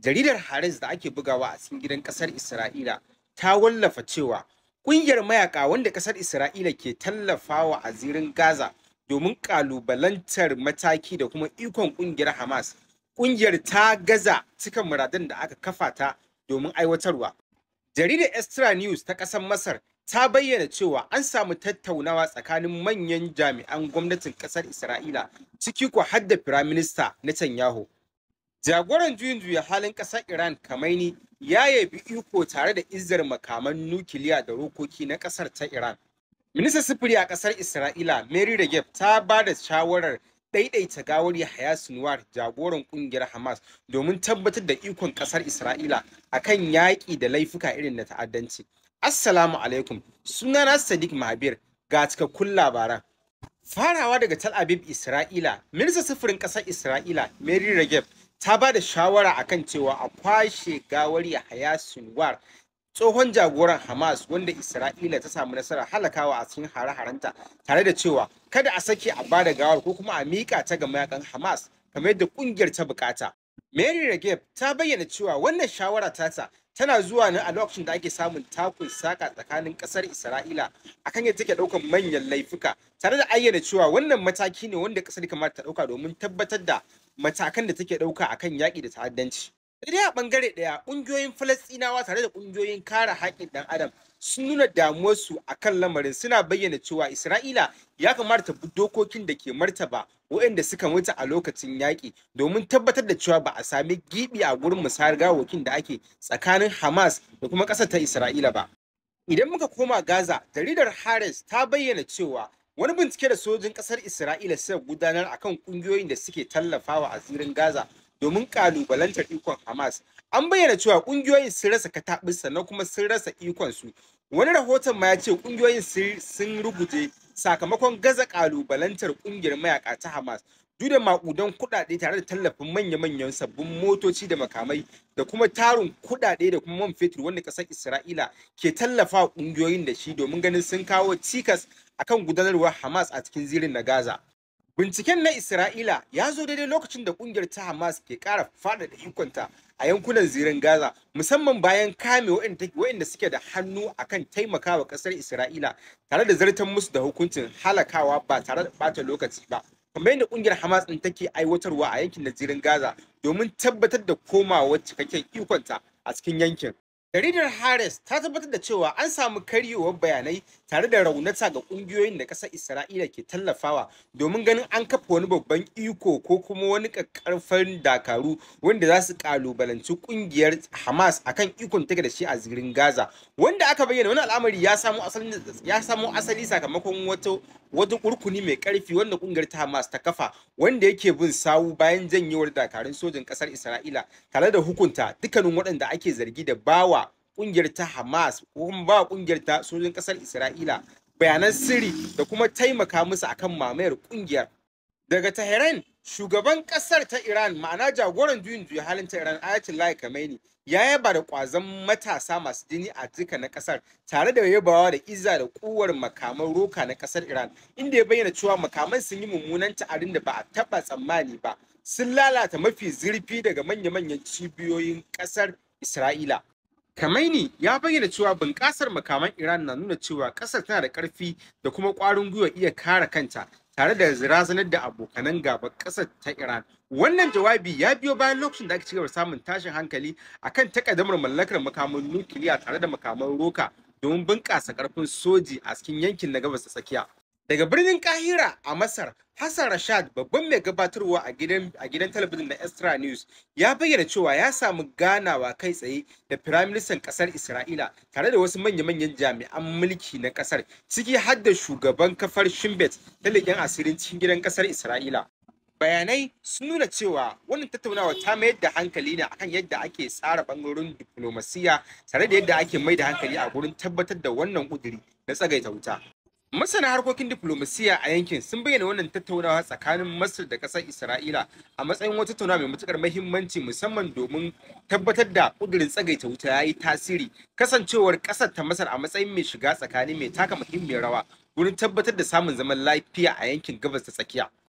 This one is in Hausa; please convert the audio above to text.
Jaridar Haaretz da ake bugawa a cikin gidan ƙasar Isra'ila ta wallafa cewa ƙungiyar mayaka wanda ƙasar Isra'ila ke tallafawa a zirin Gaza domin ƙalubalantar mataki da kuma ikon ƙungiyar Hamas, ƙungiyar ta gaza cika muradan da aka kafa ta domin aiwatarwa. Jaridar Extra News ta ƙasar Masar ta bayyana cewa an samu tattaunawa tsakanin manyan jami'an gwamnatin ƙasar Isra'ila, ciki ko har da Firaminista Netanyahu. Jagoran juyin juya halin ƙasar Iran Khamenei ya yabi iko tare da izzar makaman nukiliya da rokoki na ƙasar ta Iran. Ministan sufuri a ƙasar Isra'ila Miri Regev ta ba da shawarar ɗaiɗaita gawar Yahya Sinwar, jagoran ƙungiyar Hamas, domin tabbatar da ikon ƙasar Isra'ila akan yaƙi da laifuka irin na ta'addanci. Assalamu alaikum, sunana Sadiq Mahabir, ga cikakkun labaran. Farawa daga Tel Aviv, Isra'ila, ministan sufurin ƙasar Isra'ila Miri Regev ta ba da shawara akan cewa a kwashe gawar Yahya Sinwar, tsohon jagoran Hamas wanda Isra'ila ta samu nasarar halakawa a cikin hare-harenta, tare da cewa kada a sake a bada gawar ko kuma a mika ta ga mayakan Hamas kamar yadda kungiyar ta bukata. Mary Regev ta bayyana cewa wannan shawara tata tana zuwa ne a lokacin da ake samun takun saka tsakanin kasar Isra'ila akan yadda take ɗaukar manyan laifuka, tare da ayyana cewa wannan mataki ne wanda kasar kamata ta ɗauka domin tabbatar da matakan da take ɗauka akan yaƙi da ta'addanci. Sai dai a ɓangare ɗaya, ƙungiyoyin Falastinawa tare da ƙungiyoyin kare haƙƙin ɗan adam sun nuna damuwarsu a kan lamarin, suna bayyana cewa Isra'ila ya kamata ta bi dokokin da ke martaba waɗanda suka mutu a lokacin yaƙi domin tabbatar da cewa ba a sami gibi a gurin musayar gawawakin da ake tsakanin Hamas da kuma ƙasar ta Isra'ila ba. Idan muka koma Gaza, jaridar Haaretz ta bayyana cewa wani bincike da sojin ƙasar Isra'ila suka gudanar akan ƙungiyoyin da suke tallafawa a zirin Gaza domin kalubalantar ikon Hamas, an bayyana cewa ƙungiyoyin sun rasa kataɓus sannan kuma sun rasa ikonsu. Wani rahoton ma ya ce ƙungiyoyin sun ruguje sakamakon gaza kalubalantar ƙungiyar mayaka ta Hamas, duk da maƙudan kuɗaɗe tare da tallafin manya-manyan sabbin motoci da makamai da kuma tarin kuɗaɗe da kuma man fetur wanda ƙasar Isra'ila ke tallafa ƙungiyoyin da shi domin ganin sun kawo cikas akan gudanarwar Hamas a cikin zirin na Gaza. Binciken na Isra'ila ya zo daidai lokacin da kungiyar ta Hamas ke ƙara faɗaɗa ikonta a yankunan zirin Gaza, musamman bayan kame waɗanda suke da hannu akan taimakawa ƙasar Isra'ila tare da zartar musu da hukuncin halakawa ba tare da ɓata lokaci ba, kamar yadda kungiyar Hamas ɗin take aiwatarwa a yankin na zirin Gaza domin tabbatar da komawar cikakken ikonta a cikin yankin. Jaridar Haaretz ta tabbatar da cewa an samu karyewar bayanai tare da raunata ga kungiyoyin da ƙasar Isra'ila ke tallafawa domin ganin an kafa wani babban iko ko kuma wani ƙaƙƙarfan dakaru wanda za su ƙalubalanci ƙungiyar Hamas akan ikon take da shi a zirin Gaza, wanda aka bayyana wani al'amari ya samo asali sakamakon wata kurkuni mai ƙarfi wanda ƙungiyar ta Hamas ta kafa, wanda yake bin sawu bayan janyewar dakarun sojin ƙasar Isra'ila tare da hukunta dukkanin waɗanda ake zargi da bawa kungiyar ta Hamas ko kuma ba kungiyar ta sojin kasar Isra'ila bayanan sirri da kuma taimaka musu akan mamayar kungiyar. Daga Tehran, shugaban kasar ta Iran, ma'ana jagoran juyin juya halin ta Iran Ayatollah Khamenei, ya yaba da kwazon matasa masu jini a jika na kasar tare da yabawa da izza da kuwar makaman roka na kasar Iran, inda ya bayyana cewa makaman sun yi mummunan ta'adin da ba a taba tsammani ba, sun lalata mafi zurfi daga manya-manyan cibiyoyin kasar Isra'ila. Khamenei ya bayyana cewa bunƙasar makaman Iran na nuna cewa ƙasar tana da ƙarfi da kuma ƙwarin gwiwa iya kare kanta tare da razanar da abokanan gaban ƙasar ta Iran. Wannan jawabi ya biyo bayan lokacin da aka cigaba samun tashin hankali akan takaddamar mallakar makaman nukiliya tare da makaman roka domin bunƙasa ƙarfin soji a cikin yankin na Gabas ta Tsakiya. Daga birnin Kahira a Masar, Hassan Rashad, babban mai gabatarwa a gidan talabijin na Extra News, ya bayyana cewa ya samu ganawa kai tsaye da Firaministan ƙasar Isra'ila tare da wasu manya-manyan jami'an mulki na ƙasar, ciki har da shugaban kafar Shin Bet ta leƙen asirin cikin gidan ƙasar Isra'ila. Bayanai sun nuna cewa wannan tattaunawa ta mayar da hankali ne akan yadda ake tsara ɓangarorin diflomasiya tare da yadda ake mai da hankali a gurin tabbatar da wannan ƙuduri na tsagaita wuta. Masana harkokin diflomasiya a yankin sun bayyana wannan tattaunawa tsakanin Masar da ƙasar Isra'ila a matsayin wata tattaunawa mai matuƙar muhimmanci, musamman domin tabbatar da ƙudurin tsagaita wuta ya yi tasiri, kasancewar ƙasar ta Masar a matsayin mai shiga tsakani mai taka muhimmiyar rawa wurin tabbatar da samun zaman lafiya a yankin Gabas ta Tsakiya.